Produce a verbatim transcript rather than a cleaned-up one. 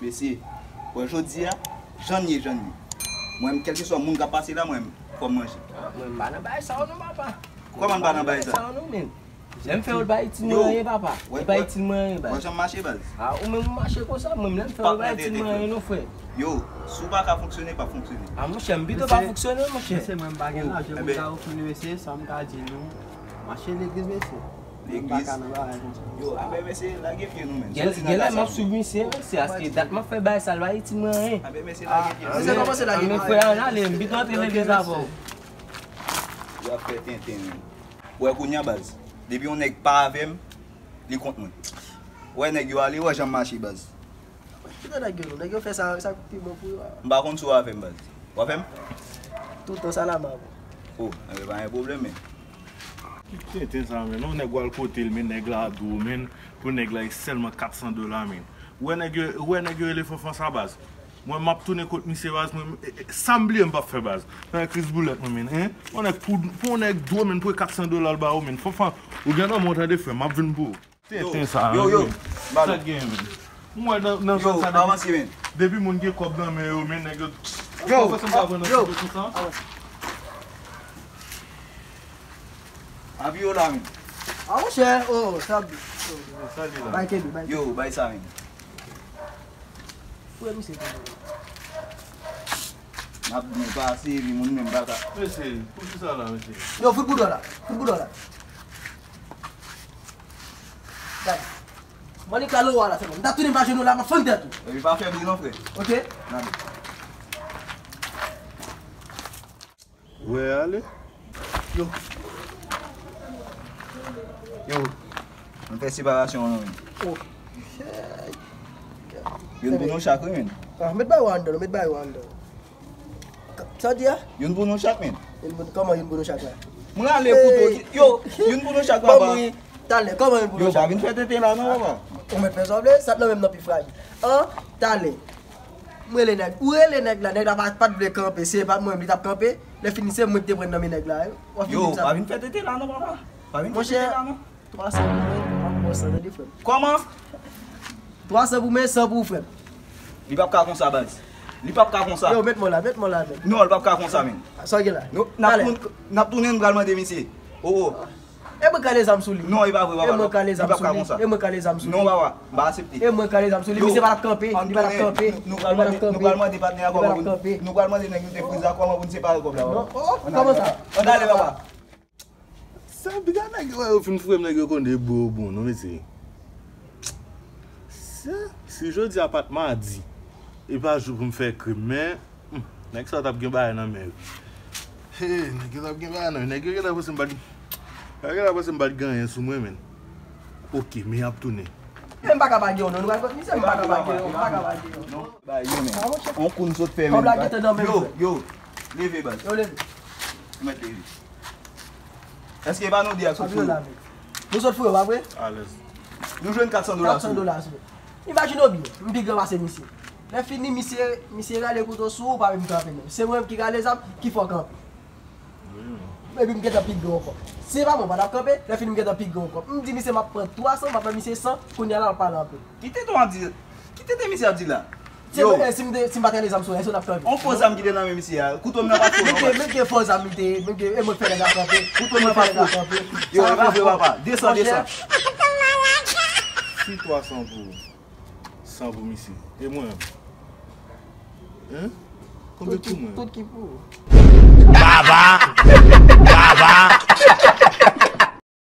Mesye, bon, jodi a, jan n ye, jan n ye. Mwen, kèlkeswa moun k ap pase la, mwen, fò m manje. Mwen, m pa nan bagay sa yo non, papa. Kòman n pa nan bagay sa? Sa yo non, men. Lè m fè yo, l pa itil mwen anyen, papa. Li pa itil mwen anyen, baz. Wè jan m mache, baz. A, ou menm ou mache konsa, mwen, lè m fè yo, l pa itil mwen anyen non, frè. Yo, si w pa ka fonksyone, pa fonksyone. A, monchè, m pito pa fonksyone, monchè. Mesye, mwen, m pa gen lajan pou m ta ofri nou, mesye, sa m ka di nou. Mache legliz, mesye. Legliz. Yo, apre mesye, lage pye nou, men. Gen, gen lè m ap swiv misye, men se aske dat m ap fè bagay sa, l pa itil mwen anyen. Apre mesye, lage pye nou. Mesye, kòmanse lage pye. Men frè, ann ale, m pito antre legliz avè w. Yo ap fè tenten, men. Wè kounye a, baz. Depi yon nèg pa avè m, li kont mwen. Wè nèg yo ale, wè jan m mache, baz. Kite nèg yo non, nèg yo fè sa, sa k pi bon pou yo a. M pa konn si w avè m, baz. W avè m? Toutan sa la m avè w. O, enben pa gen pwoblèm, men. Ki tenten sa, men. Non, nèg w al kote l, men nèg la di w, men, pou nèg la e sèlman kat san dola, men. Ou wè nèg yo, ou wè nèg yo rele Fanfan sa, baz. Mwen, m ap tounen kot misye, baz, mwen, e, e, sa m bliye m p ap fè, baz. Nan kriz boulèt, mwen, men, en? Yon nèg pou, pou yon nèg di w, men, pou e kat san dola l ba ou, men. Fanfan, ou gen nan mwen, tande, frè, m ap vin pou ou. Tenten sa, yo, yo, men. Sa gen, men. M wè nan, nan zòn sa, depi, depi moun gen kòb nan men yo, men nèg yo. Yo, yo, a, Viola, men. A, monchè, o, sa, bay kenbe, bay kenbe. Yo, bay sa, men. Frè misye tonbe. N ap byen pase, epi moun menm pa ka. Mesye, poukisa la, mesye? Yo, fout boudò la, fout boudò la. Gade. Mwen li kale w a la sèlman. M ta tounen m pa jwenn ou la, m ap fann tèt ou. Epi pa fè bri non, frè. Oke? N ale. Wè, ale. Yo. Yo. Ann fè separasyon an non, men. O. Youn pou nou chak, wi, men. A, met bay ou anndan, met bay ou anndan. Sa w di a? Youn pou nou chak, men. Youn pou, kòman youn pou nou chak la? Mwen ale kouto. Yo, youn pou nou chak, papa. Talè, kòman youn pou nou chak? Yo, pa vin fè tenten la non, papa. Ou mèt fè sa w vle, sa t nan men m nan pi frajil. An, talè. M rele nèg, ou rele nèg la, nèg la pa, pa t vle kanpe, se pa mwen li t ap kanpe. Lè fini, se mwen ki te pran nan men nèg la, wi. W ap vin di m sa. Yo, pa vin fè tenten la non, papa. Pa vin fè tenten la non. Twa san pou mwen, m ap pran san, tande, frè m. Kòman? Twa san pou mwen, san pou ou, frè m. Li p ap ka konsa, baz. Li p ap ka konsa. Yo, met mwen la, met mwen la, men. Non, li p ap ka konsa, men. Sa w gen la? N ap tounen, n pral mande misye. O, o. E mwen k rale zam sou li. Non, e pa vre, papa. E mwen k rale zam sou li. Li p ap ka konsa. E mwen k rale zam sou li. Non, papa, m pa aksepte. E mwen k rale zam sou li. Misye pa t ap kanpe. Li pa t ap kanpe. Nou pral mande, nou pral mande patnè a kòman pou nou, nou pral mande nèg nou te frize a kòman pou n separe kòb la, papa. Non, o, kòman sa? Ann ale, papa. Sa, piga nèg yo wè yo fin foure m, nèg yo konn de bro bon, non, mesye. Se, si jodi a pa t madi, e pa jou pou m fè krim, men, hmm, nèg sa yo t ap gen bagay nan men yo. Hey, nèg yo t ap gen bagay nan men yo. Nèg yo gentan panse m pa t, nèg yo gentan panse m pa t gen anyen sou mwen, men. Oke, men y ap tounen. E m pa ka page yo, non, nou pral kot misye, m pa ka page yo, m pa ka page yo. Non, bay yo, men. On kou n sot fè, men. Kòb la gentan nan men m. Yo, yo, leve, baz. Yo, leve. Ou mèt leve. Èske e pa nou de a k sot fou yo? Nou sot fou yo, pa vre? Alèz. Nou jwenn kat san dola sou yo. Kat san dola sou yo. Imajine w byen, m pi gran pase misye. Lè fini, misye, misye rale kouto sou ou, ou pa menm kanpe non. Se mwen menm ki rale zam, ki fè w kanpe. Epi m gentan pi gran ankò. Si se pa mwen, m pa t ap kanpe, lè fini m gentan pi gran ankò. M di misye m ap pran twa san, m ap bay misye san, kounye a la l ap pale anpil. Ki tenten w ap di, ki tenten misye ap di la? Yo. Si m te, si m pa t rale zam sou ou, èske w t ap kanpe? On fo zam ki te nan men misye a. Kouto m nan pa t fo non. Met gen, met gen fo zam li te ye, met gen, e mwen k fè nèg la kanpe. Kouto m nan pa t fo. Yo, e pa vre, papa. Desann, desann. Si twa san pou ou, san pou misye. E mwen? Hein? Konbyen pou mwen? Tout ki pou ou. Baba!